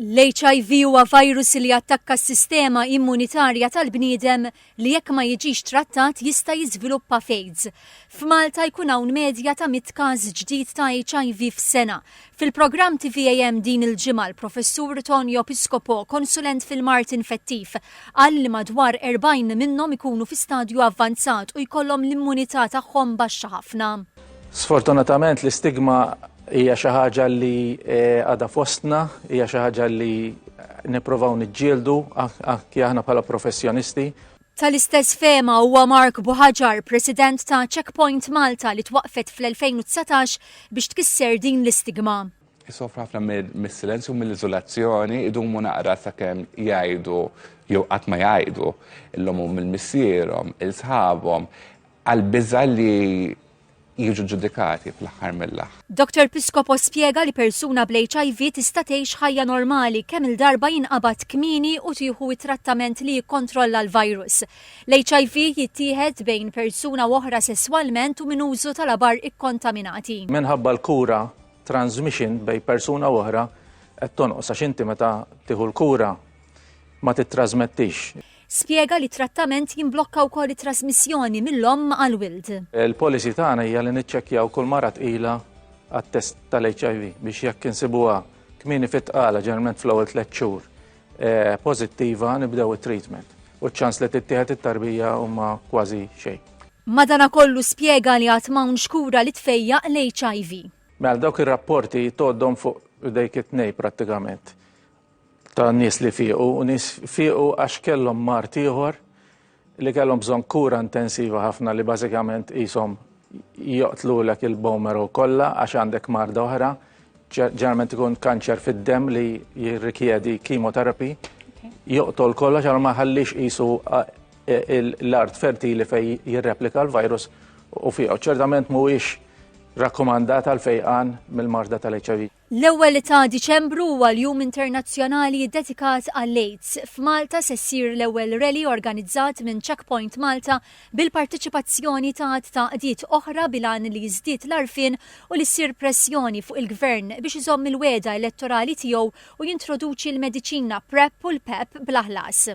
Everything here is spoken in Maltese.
L-HIV huwa virus li jattakka s-sistema immunitarja tal-bniedem li jekk ma jiġix trattat jista' jiżviluppa f'AIDS. F'Malta jkun hawn medja ta' 100 każ ġdid ta' HIV f'sena. Fil-programm TVAM din il-ġimgħa l-Professur Tonio Piscopo, konsulent fil-mard infettiv, qal li madwar 40 minnhom ikunu fi stadju avvanzat u jkollhom l-immunità tagħhom baxxa ħafna. Sfortunatament l-istigma hija xi ħaġa li eh, għadha fostna, hija xi ħaġa li nipprovaw niġġieldu anki aħna bħala professjonisti. Tal-istess fehma huwa Mark Buhaġar, President ta' Checkpoint Malta li twaqqfet fl-2019 biex tkisser din l-istigma. Isofru ħafna mis-silenzju, mill-iżolazzjoni, idumu naqra sakemm jgħidu jew qatt ma jgħidu l-omhom il-missierhom, il-sħabhom, għall-biża' li jiġu ġudikati fl-aħħar mill-aħħar. Dottor Piscopo spjega li persuna bl-HIV tista' tgħix ħajja normali kemm-il darba jinqabad kmieni u tieħu t-trattament li jikkontrolla l-virus. L-HIV jittieħed bejn persuna u oħra sesswalment u minn użu ta' labar ikkontaminati. Minħabba l-kura, transmission bejn persuna u oħra qed tonqos għax inti meta tieħu l-kura ma tittrażmettix. Spjega li t-trattament jimblokka wkoll it-trasmissjoni mill-omm għall-wild. Il-policy tagħna hija li niċċekkjaw kull mara tqila għat-test tal-HIV biex jekk insibuha kmieni fit-tqala, ġeneralment fl-ewwel tliet xhur, eh, pożittiva nibdew it-treatment u ċ-ċans li tittieħed it-tarbija huma kważi xejn. Madanakollu spjega li għad m'hawnx kura li tfejjaq l-HIV. Mela dawk ir-rapporti tgħoddhom fuq idejk it-tnejn prattikament. ta' nies li fiequ u nies fiequ għax kellhom mard ieħor li kellhom bżonn kura intensiva ħafna li bażikament qishom joqtlulek il-bone marrow kollha għax għandek marda oħra, ġeneralment ikun kanċer fid-demm li jirrikjedi chemotherapy, joqtol kollox għal ma ħallix qisu e, l-art fertili fej jirreplika l-virus u fiequ. Ċertament mhuwiex rakkomandat għal fejqan mill-marda tal-HIV. L-ewwel ta' Diċembru huwa l-Jum Internazzjonali ddedikat għall-AIDS. F'Malta se ssir l-ewwel rally organizzat minn Checkpoint Malta bil-parteċipazzjoni ta' għadd ta' għaqdiet oħra bil-għan li jiżdied l-għarfien u li ssir pressjoni fuq il-Gvern biex iżomm il-wegħda elettorali tiegħu u jintroduċi l-mediċina PrEP u l-PEP bla ħlas.